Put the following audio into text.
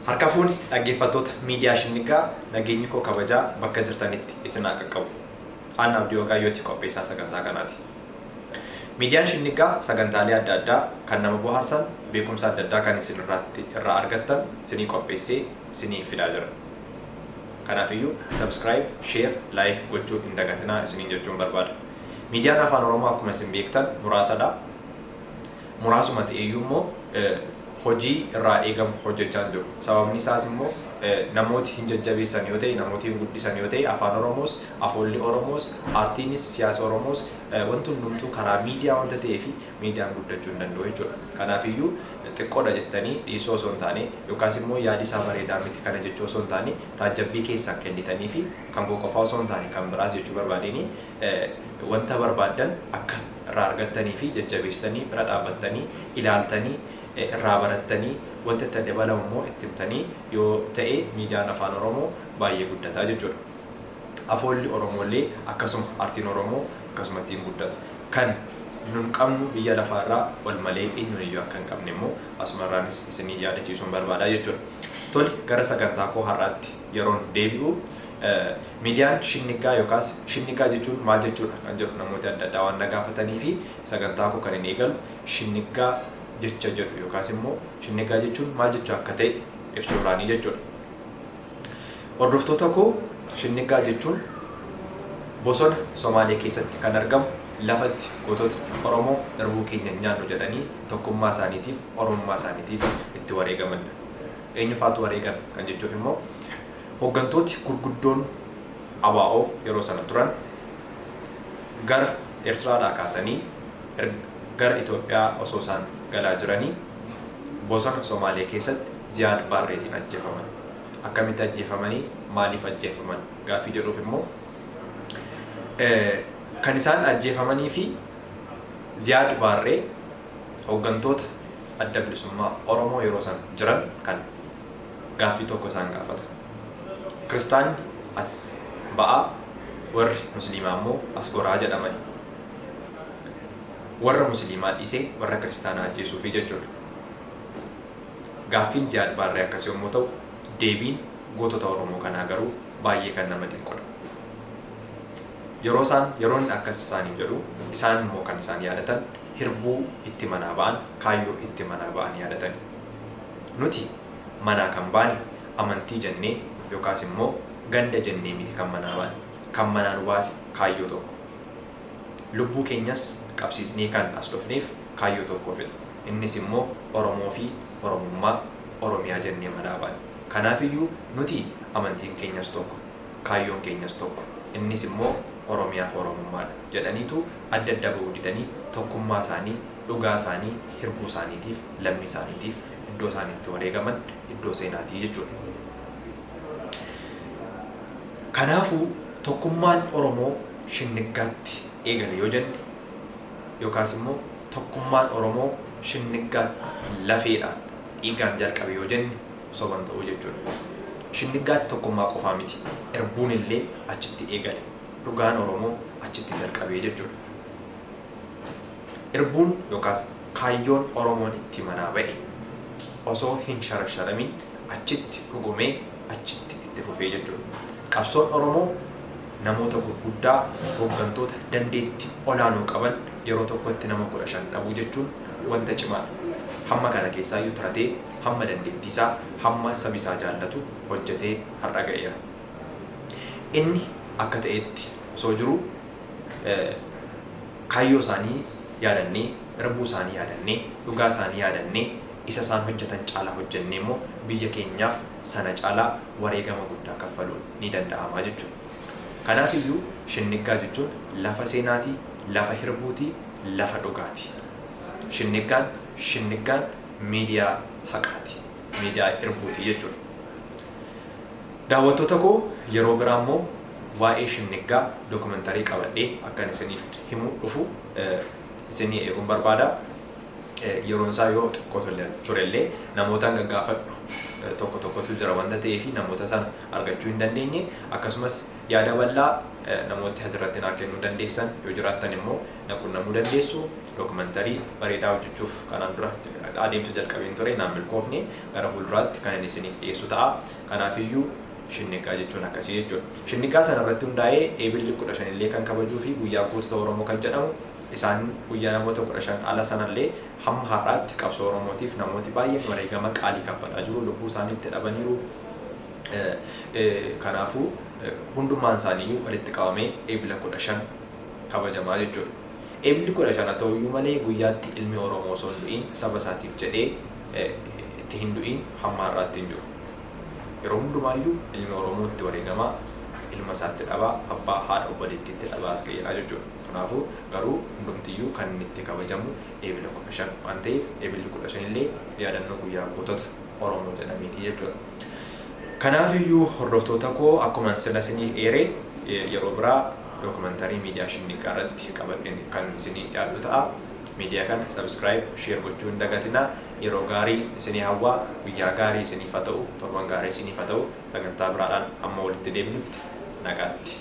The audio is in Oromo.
Harka fuuni dhaggeeffattoota miidiyaa Shinniggaa, nageenyi koo kabajaa bakka jirtanitti isin haa qaqqabu. Aanna Abdii Waqaayyooti, qopheessaa sagantaa kanaati. Miidiyaan Shinniggaa sagantaalee adda addaa kan nama bohaarsan, beekumsa adda addaa kan isin irratti irraa argattan isinii qopheessee isinii fidaa jira. Kanaafiyyuu subscribe, share, like gochuu hin dagatinaa isiniin jechuun barbaada. Miidiyaan Afaan Oromoo akkuma isin beektan muraasadha. Muraasuma ta'eyyuu immoo hojii irraa eegamu hojjechaa hin jiru. Sababni isaas immoo namooti hin jajjabeessan yoo ta'e, namooti hin guddisan yoo ta'e, afaan Oromoos, afoolli Oromoos, aartiinis, siyaasa Oromoos, wanti hundumtuu karaa miidiyaa wanta ta'eef miidiyaan guddachuu hin danda'u jechuudha. Kanaafiyyuu xiqqoodha jettanii dhiisuu osoo hin taane, yookaas immoo yaadi isaa bareedaa miti kana jechuu osoo hin taane, taajjabbii keessan kennitanii fi kan koo qofaa osoo hin taane kan biraas jechuu barbaadeenii, wanta barbaaddan akka irraa argattanii fi jajjabeessitanii bira dhaabbattanii ilaaltanii irraa barattanii, wanta itti dabalamu immoo itti himtanii yoo ta'e, miidiyaan Afaan Oromoo baay'ee guddataa jechuudha. Afoolli Oromoollee akkasuma, aartiin Oromoo akkasuma ittiin guddata. Kan nun qabnu biyya lafaarraa ol malee eenyuun iyyuu akka hin qabne immoo asumarraanis isinii yaadachiisuun barbaadaa jechuudha. Tole, gara sagantaa koo har'aatti yeroon deebi'u, miidiyaan Shinniggaa yookaas Shinniggaa jechuun maal jechuudha kan jedhu namooti adda addaa waan na gaafatanii fi sagantaa koo kan inni eegalu Shinniggaa jecha jedhu yookaas immoo Shinniggaa jechuun maal jechuu akka ta'e ibsuurraanii jechuudha. Hordoftoota koo, Shinniggaa jechuun bosona Somaalee keessatti kan argamu, lafatti goototni Oromoo irbuu keenya hin nyaannu jedhanii tokkummaa isaaniitiif, Oromummaa isaaniitiif itti wareegamanidha. Eenyufaatu wareegame kan jechuuf immoo, hooggantooti gurguddoon ABO yeroo sana turan gara Eertiraadhaa kaasanii gara Itoophiyaa osoo isaan galaa jiranii bosona Somaalee keessatti Ziyaad Baarreetiin ajjeefaman. Akkamitti ajjeefamanii? Maaliif ajjeefaman? Gaaffii jedhuuf immoo, kan isaan ajjeefamanii fi Ziyaad Baarree hooggantoota Adda Bilisummaa Oromoo yeroo sana jiran kan gaaffii tokko isaan gaafata. Kiristaanni as ba'aa, warri Musliimaa immoo as goraa jedhamani. Warra Musliimaa dhiisee warra kiristaanaa ajjeesuufi jechuudha. Gaaffiin Ziyaad Baarree akkas yommuu ta'u, deebiin gootota Oromoo kanaa garuu baay'ee kan nama dinqudha. Yeroo isaan yeroo inni akkas isaaniin jedhu, isaan immoo kan isaan yaadatan hirbuu itti manaa ba'an, kaayyoo itti manaa ba'an yaadatani. Nuti manaa kan baane amantii jennee yookaas immoo ganda jennee miti kan manaa baane. Kan manaa nu baase kaayyoo tokko. Lubbuu keenyas qabsiisnee kan as dhufneef kaayyoo tokkoofidha. Innis immoo Oromoo fi Oromummaa, Oromiyaa jennee manaa baane. Kanaafiyyuu nuti amantiin keenyas tokko, kaayyoon keenyas tokko. Innis immoo Oromiyaa fi Oromummaadha jedhaniitu adda adda ba'uu didanii tokkummaa isaanii, dhugaa isaanii, hirbuu isaaniitiif, lammii isaaniitiif iddoo isaan itti wareegaman iddoo seenaatii jechuudha. Kanaafuu tokkummaan Oromoo Shinniggaatti eegale yoo jenne, yookaas immoo tokkummaan Oromoo Shinniggaatti lafeedhaan, dhiigaan jalqabe yoo jenne soban ta'uu jechuudha. Shinniggaatti tokkummaa qofaa miti, irbuun illee achitti eegale. Dhugaan Oromoo achitti jalqabee jechuudha. Irbuun yookaas kaayyoon Oromoon itti manaa ba'e osoo hin sharasharamin achitti dhugomee achitti itti fufee jechuudha. Qabsoon Oromoo namoota gurguddaa, hooggantoota dandeetti olaanoo qaban yeroo tokkotti nama 15 dhabuu jechuun wanta cimaadha. Hamma kana keessaayyuu tiratee hamma dandeettii isaa, hamma sabi isaa jaallatu hojjetee har'a ga'eera. Inni akka ta'etti osoo jiruu, kaayyoo isaanii yaadannee, irbuu isaanii yaadannee, dhugaa isaanii yaadannee, isa isaan hojjetan caalaa hojjennee immoo biyya keenyaaf sana caalaa wareegama guddaa kaffaluun ni danda'ama jechuudha. Kanaaf iyyuu Shinniggaa jechuun lafa seenaati, lafa hirbuuti, lafa dhugaati. Shinniggaan, Shinniggaan miidiyaa haqaati, miidiyaa irbuuti jechuudha. Daawwattoota koo, yeroo biraa immoo waa'ee Shinniggaa dookumentarii qabadhee akkan isiniif himu dhufu isinii eeruun barbaada. Yeroon isaa yoo xiqqoo turellee, namootaan gaggaafadhu tokko tokkotu jira wanta ta'eef namoota sana argachuu hin dandeenye, akkasumas yaada bal'aa Namooti asirratti naa kennuu dandeessan yoo jiraattan immoo na qunnamuu dandeessu. Dookumantarii bareedaa hojjechuuf kanaan dura adeemsa jalqabeen ture, naan milkoofne. Gara fuulduraatti kan inni isiniif dhiyeessu ta'a. Kanaafiyyuu Shinniggaa jechuun akkasii jechuudha. Shinniggaa sana irratti hundaa'ee Eebilli 15 illee kan kabajuu fi guyyaa gootota Oromoo kan jedhamu, isaan guyyaa namoota 15 ala sanallee hamma har'aatti qabsoo Oromootiif namooti baay'een wareegama qaalii kaffalaa jiru, lubbuu isaanii itti dhabaniiru. Kanaafuu hundummaan isaaniiyyuu walitti qabamee Eebila 15 kabajamaa jechuudha. Eebilli 15 haa ta'uyyuu malee guyyaatti ilmi Oromoo osoo hin du'iin saba isaatiif jedhee itti hin du'iin hamma har'aatti hin jiru. Yeroo hundumaayyuu ilmi Oromoo itti wareegamaa, ilma isaatti dhabaa, abbaa, haadha, obboleettiitti dhabaa as ga'eera jechuudha. Kanaafuu garuu hundumtiyyuu kan inni itti kabajamu Eebila 15 waan ta'eef, Eebilli 15 illee yaadannoo guyyaa gootota Oromoo jedhameeti jechuudha. Kanaafiyyuu hordoftoota koo, akkuma sila isinii eere, yeroo biraa dookumantarii miidiyaa Shinniggaa irratti qabadheen kan isinii dhiyaadhu ta'a. Miidiyaa kana subscribe, share gochuu hin dagatinaa. Yeroo gaarii isinii hawwaa, guyyaa gaarii isiniif haa ta'u, torban gaarii isiniif haa ta'u, sagantaa biraadhaan amma walitti deebinutti nagaatti.